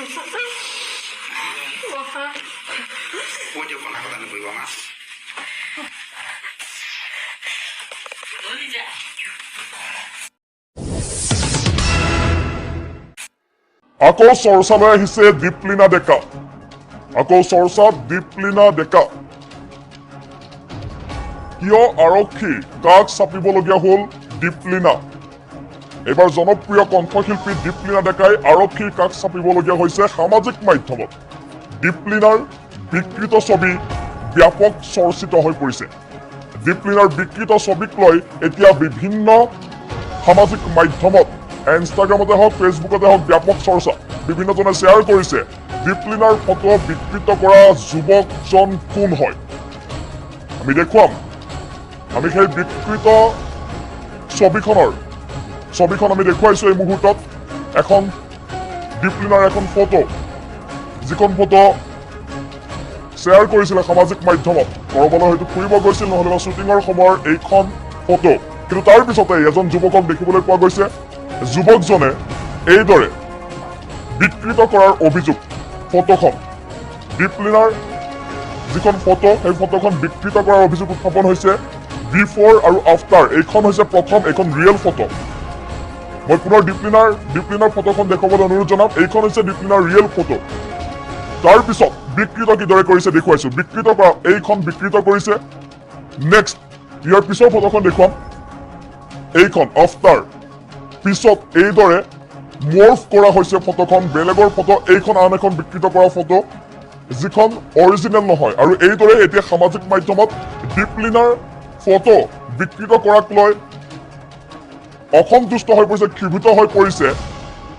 কৈ দিয়ক, কণা কটা নকৰিব মাছ। আকৌ চৰ্চালৈ আহিছে দীপলিনা ডেকা। আকৌ চৰ্চাত দীপলিনা ডেকা। কিয় আৰক্ষীৰ কাষ চাপিবলগীয়া হ'ল দীপলিনা? এইবাৰ জনপ্ৰিয় কণ্ঠশিল্পী দীপলিনা ডেকাই আৰক্ষীৰ কাষ চাপিবলগীয়া হৈছে। সামাজিক মাধ্যমত দীপলিনাৰ বিকৃত ছবি ব্যাপক চৰ্চিত হৈ পৰিছে। দীপলিনাৰ বিকৃত ছবিক লৈ এতিয়া বিভিন্ন সামাজিক মাধ্যমত, ইনষ্টাগ্ৰামতে হওক, ফেচবুকতে হওক, ব্যাপক চৰ্চা। বিভিন্নজনে শ্বেয়াৰ কৰিছে দীপলিনাৰ ফটো বিকৃত কৰা যুৱকজন কোন হয়। আমি দেখুৱাম, আমি সেই বিকৃত ছবিখন আমি দেখুৱাইছো এই মুহূৰ্তত। এখন দীপলিনাৰ এখন ফটো, যিখন ফটো শ্বেয়াৰ কৰিছিলে সামাজিক মাধ্যমত। কৰবালৈ হয়তো ফুৰিব গৈছিল, নহ'লে বা শ্বুটিঙৰ সময়ৰ এইখন ফটো। কিন্তু তাৰ পিছতে এজন যুৱকক দেখিবলৈ পোৱা গৈছে। যুৱকজনে এইদৰে বিকৃত কৰাৰ অভিযোগ। ফটোখন, দীপলিনাৰ যিখন ফটো, সেই ফটোখন বিকৃত কৰাৰ অভিযোগ উত্থাপন হৈছে। বিফৰ আৰু আফটাৰ, এইখন হৈছে প্ৰথম, এইখন ৰিয়েল ফটো। মই পুনৰ দীপলিনাৰ ফটোখন দেখুৱাবলৈ অনুৰোধ জনাম। এইখন হৈছে দীপলিনাৰ ৰিয়েল ফটো। তাৰপিছত বিকৃত কিদৰে কৰিছে দেখুৱাইছো। বিকৃত কৰা এইখন বিকৃত কৰিছে। নেক্সট ইয়াৰ পিছৰ ফটোখন দেখুৱাম। এইখন আফটাৰ, পিছত এইদৰে মৰ্ফ কৰা হৈছে ফটোখন। বেলেগৰ ফটো, এইখন আন এখন বিকৃত কৰা ফটো, যিখন অৰিজিনেল নহয়। আৰু এইদৰে এতিয়া সামাজিক মাধ্যমত দীপলিনাৰ ফটো বিকৃত কৰাক লৈ অসন্তুষ্ট হৈ পৰিছে, ক্ষোভিত হৈ পৰিছে।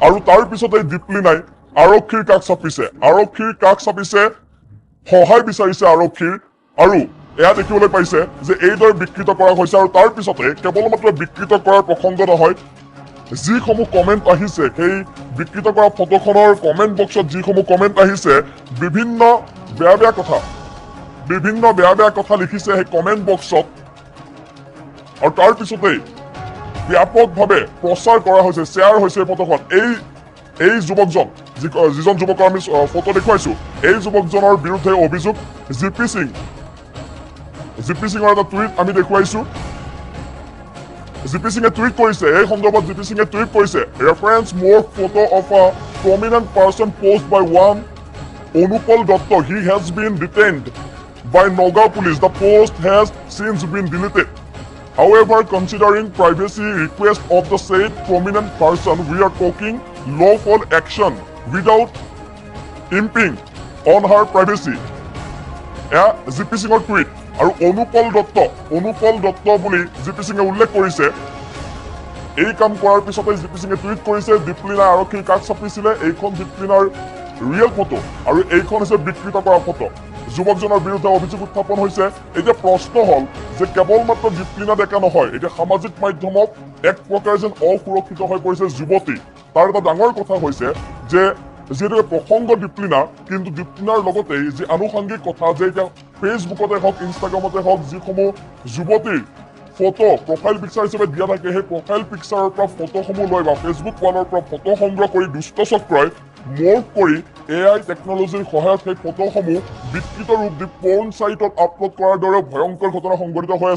আৰু তাৰ পিছতে দীপলিনাই আৰক্ষীৰ কাষ চাপিছে, আৰক্ষীৰ কাষ চাপিছে, সহায় বিচাৰিছে আৰক্ষীৰ। আৰু এয়া দেখিবলৈ পাইছে যে এইদৰে বিকৃত কৰা হৈছে। আৰু তাৰ পিছতে কেৱল মাত্ৰ বিকৃত কৰাৰ প্ৰসংগ নহয়, যিসমূহ কমেণ্ট আহিছে, সেই বিকৃত কৰা ফটোখনৰ কমেণ্ট বক্সত যিসমূহ কমেণ্ট আহিছে, বিভিন্ন বেয়া বেয়া কথা, বিভিন্ন বেয়া বেয়া কথা লিখিছে সেই কমেণ্ট বক্সত। আৰু তাৰ পিছতেই ব্যাপকভাৱে প্ৰচাৰ কৰা হৈছে, শ্বেয়াৰ হৈছে এই ফটোখন। এই যুৱকজন, যিজন যুৱকৰ আমি ফটো দেখুৱাইছো, এই যুৱকজনৰ বিৰুদ্ধে অভিযোগ। G P Singh, G P সিঙৰ এটা টুইট আমি দেখুৱাইছো। জি পি সিঙে টুইট কৰিছে এই সন্দৰ্ভত। জি পি সিঙে টুইট কৰিছে, "Reference morphed photo of a prominent person post by one Anupal Dutta. He has been detained by Nagaon Police. The post has since been deleted. However, considering privacy request of the said prominent person, we are taking lawful action without impinging on her privacy." এয়া G P সিঙৰ tweet. আৰু অনুপল দত্ত, অনুপল দত্ত বুলি G P সিঙে উল্লেখ কৰিছে। এই কাম কৰাৰ পিছতে জি পি সিঙে টুইট কৰিছে, দীপলিনা আৰক্ষীৰ কাষ চাপিছিলে। এইখন দীপলিনাৰ ৰিয়েল ফটো আৰু এইখন হৈছে বিকৃত কৰা ফটো। যুৱকজনৰ বিৰুদ্ধে অভিযোগ উত্থাপন হৈছে। এতিয়া প্ৰশ্ন হ'ল যে কেৱল মাত্ৰ দীপলিনা ডেকা নহয়, এতিয়া সামাজিক মাধ্যমত এক প্ৰকাৰে যেন অসুৰক্ষিত হৈ পৰিছে যুৱতী। তাৰ এটা ডাঙৰ কথা হৈছে যে যিহেতুকে প্ৰসংগ দীপলিনা, কিন্তু দীপলিনাৰ লগতে যি আনুষংগিক কথা যে এতিয়া ফেচবুকতে হওক, ইনষ্টাগ্ৰামতে হওক, যিসমূহ যুৱতীৰ ফটো প্ৰফাইল পিকচাৰ হিচাপে দিয়া থাকে, সেই প্ৰফাইল পিকচাৰৰ পৰা ফটোসমূহ লৈ বা ফেচবুক ৱালৰ পৰা ফটো সংগ্ৰহ কৰি দুষ্ট চক্ৰই মৰ্ফ কৰি এআই টেকনলজিৰ সহায়ত সেই ফটোসমূহ বিকৃত ৰূপ দি পৰ্ণ চাইটত আপলোড কৰাৰ দৰে ভয়ংকৰ ঘটনা সংঘটিত হৈ আছে।